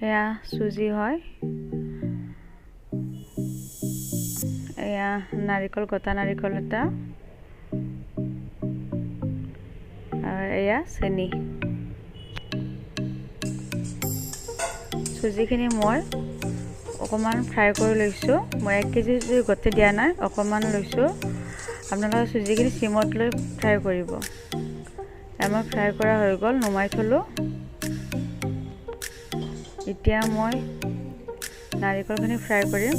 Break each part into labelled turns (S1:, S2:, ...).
S1: এয়া চুজি হয়, এয়া নাৰিকল, গোটা নাৰিকল এটা, আৰু এয়া চেনি। চুজিখিনি মই অকণমান ফ্ৰাই কৰি লৈছোঁ। মই 1 কেজি চুজি গোটেই দিয়া নাই, অকণমান লৈছোঁ। আপোনালোকে চুজিখিনি চিমত লৈ ফ্ৰাই কৰিব। আমাৰ ফ্ৰাই কৰা হৈ গ'ল, নমাই থ'লোঁ। এতিয়া মই নাৰিকলখিনি ফ্ৰাই কৰিম।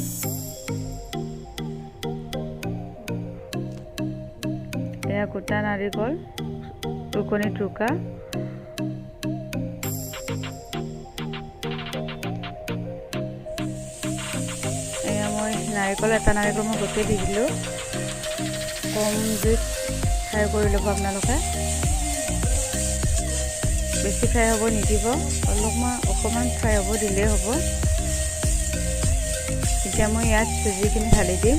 S1: এয়া গোটা নাৰিকল, ৰুকনিত ৰুকা। এয়া মই নাৰিকল, এটা নাৰিকল মই গোটেই দি দিলোঁ। কম জুইত ফ্ৰাই কৰি ল'ব আপোনালোকে, বেছি ফ্ৰাই হ'ব নিদিব, অলপমান অকণমান ফ্ৰাই হ'ব দিলেই হ'ব। এতিয়া মই ইয়াত চুজিখিনি ঢালি দিম।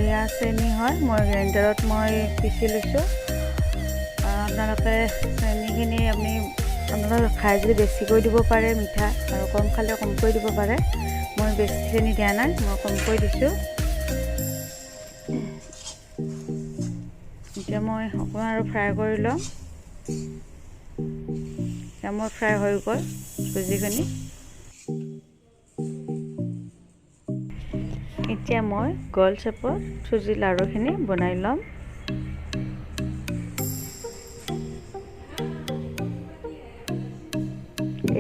S1: এয়া চেনি হয়, মই গ্ৰাইণ্ডাৰত মই পিচি লৈছোঁ। আপোনালোকে চেনিখিনি আপোনালোকে খাই যদি বেছিকৈ দিব পাৰে মিঠা, আৰু কম খালে কমকৈ দিব পাৰে। মই বেছি চেনি দিয়া নাই, মই কমকৈ দিছোঁ। এতিয়া মই অকণমান আৰু ফ্ৰাই কৰি ল'ম। এতিয়া মোৰ ফ্ৰাই হৈ গ'ল চুজিখিনি। এতিয়া মই গোল চেপত চুজি লাড়ুখিনি বনাই ল'ম।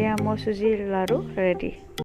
S1: এয়া মোৰ চুজিৰ লাড়ু ৰেডি।